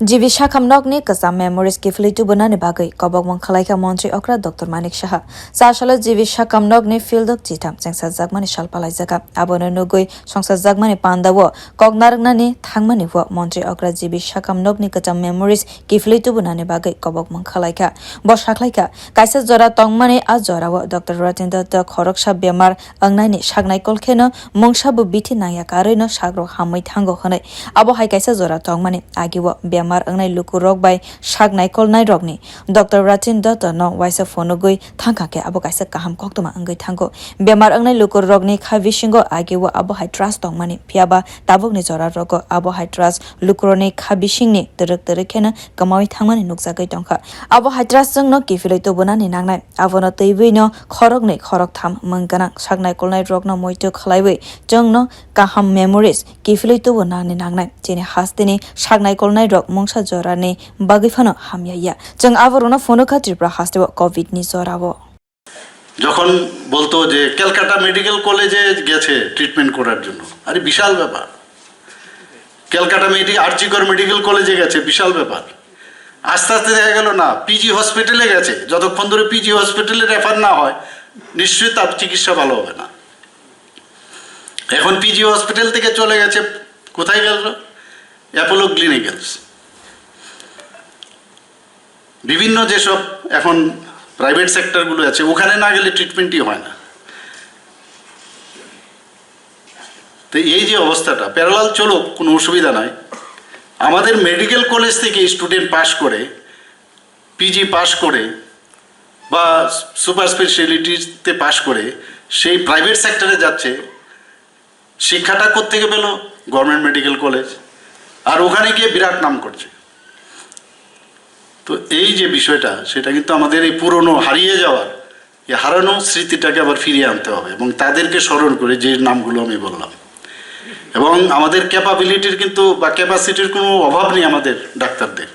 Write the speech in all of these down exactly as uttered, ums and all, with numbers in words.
G B Sakham nokni kwcham memories kiphilwi tubunani bagwi kobokmung khwlaikha Montri okra Doctor Manik Saha. Chasalo G B Sakham nokni fieldok chitham chengsajakmani sal palaijakha. Abono nugwi songsajakmani pandao kok narwknani thangmani o Montri okra G B Sakham nokni kwcham memories kiphilwi tubunani bagwi kobokmung khwlaikha. Bo sakhlaikha, kaisa jora tongmani a jorao Doctor Ratindra Datta khoroksa bemar wngnaini saknaikol kheno mungsa bo bithi nangya karwino sakrok hamwi thango hwnwi. Abo hai kaisa jora tongmani agio bemar wngnai lukurok bai saknaikolnairokni Doctor Ratin Datta no waisa phonogwi thangkha khe abo kaisa kaham koktwma wngwi thango. Bemar wngnai lukurokni kha bisingo agio abo hai trust tongmani, phiyaba tabukni jora rogo abo hai trust lukurokni kha bisingni twrwk twrwk kheno kwmawi thangmani nukjagwi tongkha. Abo hai trust chwngno kiphilwi tubunani nangnai. Abono twiwi no khoroknwi khoroktham mung gwnang saknaikolnai rokno muitu khwlaiwi chwngno kaham memories kiphilwi tubu nangni nangnai. Chini hasteni saknaikolnai rok mungsa jorani bagwi phano hamya ya. Chwng aborokno phunukha Tripura hasteo covid ni jorao. যখন বলতো যে ক্যালকাটা মেডিকেল কলেজে গেছে ট্রিটমেন্ট করার জন্য, আরে বিশাল ব্যাপার। ক্যালকাটা মেডি-, আরজিকর মেডিকেল কলেজে গেছে, বিশাল ব্যাপার। আস্তে আস্তে দেখা গেল না, পিজি হসপিটালে গেছে। যতক্ষণ ধরে পিজি হসপিটালে রেফার না হয়, নিশ্চয়ই তার চিকিৎসা ভালো হবে না। এখন পিজি হসপিটাল থেকে চলে গেছে, কোথায় গেল? অ্যাপোলো ক্লিনিক্যালস। বিভিন্ন যেসব এখন প্রাইভেট সেক্টরগুলো আছে, ওখানে না গেলে ট্রিটমেন্টই হয় না। তো এই যে অবস্থাটা, প্যারালাল চলুক, কোনো অসুবিধা নাই। আমাদের মেডিকেল কলেজ থেকে স্টুডেন্ট পাশ করে, পিজি পাশ করে বা সুপার স্পেশালিটিতে পাশ করে সেই প্রাইভেট সেক্টরে যাচ্ছে, শিক্ষাটা কোত্থেকে পেল? Government medical college. আর ওখানে গিয়ে বিরাট নাম করছে। তো এই যে বিষয়টা, সেটা কিন্তু আমাদের এই পুরনো হারিয়ে যাওয়ার, এই হারানো স্মৃতিটাকে আবার ফিরিয়ে আনতে হবে এবং তাদেরকে স্মরণ করে যে নামগুলো আমি বললাম। এবং আমাদের ক্যাপাবিলিটির কিন্তু বা ক্যাপাসিটির কোনো অভাব নেই আমাদের ডাক্তারদের।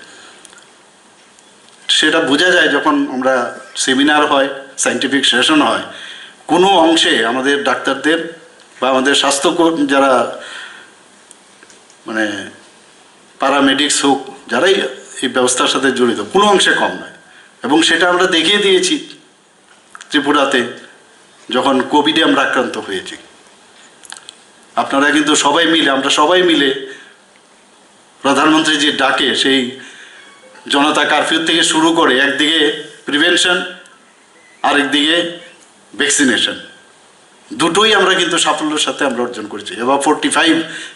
সেটা বোঝা যায় যখন আমরা সেমিনার হয়, সায়েন্টিফিক সেশন হয়, কোনো অংশে আমাদের ডাক্তারদের বা আমাদের স্বাস্থ্য কর-, যারা মানে প্যারামেডিক্স হোক, যারাই এই ব্যবস্থার সাথে জড়িত, কোনো অংশে কম নয়। এবং সেটা আমরা দেখিয়ে দিয়েছি ত্রিপুরাতে, যখন কোভিডে আমরা আক্রান্ত হয়েছি। আপনারা কিন্তু সবাই মিলে, আমরা সবাই মিলে প্রধানমন্ত্রীজির ডাকে সেই জনতা কারফিউ থেকে শুরু করে একদিকে প্রিভেনশন, আরেকদিকে ভ্যাকসিনেশন, দুটোই আমরা কিন্তু সাফল্যের সাথে আমরা অর্জন করেছি। এবার ফোর্টি ফাইভ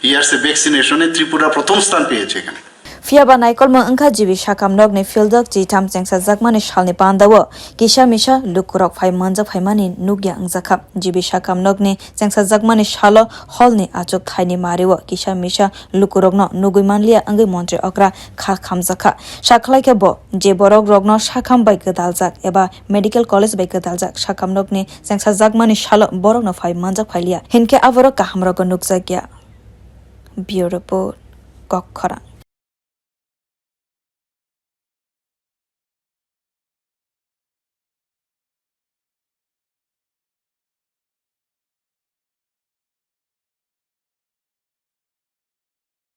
ইয়ার্সে ভ্যাকসিনেশনে ত্রিপুরা প্রথম স্থান পেয়েছে এখানে। Phiyaba naikolmung wngkha G B Sakham nokni fieldok chitham chengsajakmani salni pandao kisa misa lukurok phai manjak phaimani nukya wngjakha. G B Sakham nokni chengsajakmani salo hall ni achuk thaini mario kisa misa lukurokno nugwi manliya wngwi montri okra kha khamjakha. Sakhlai khe bo je borok rokno sakham bai gwdaljak eba medical college bai gwdaljak sakham nokni chengsajakmani salo borokno phai manjak phailiya hinkhe aborok kaham rogo nukjakya. Bureau Report, Kokkhorang.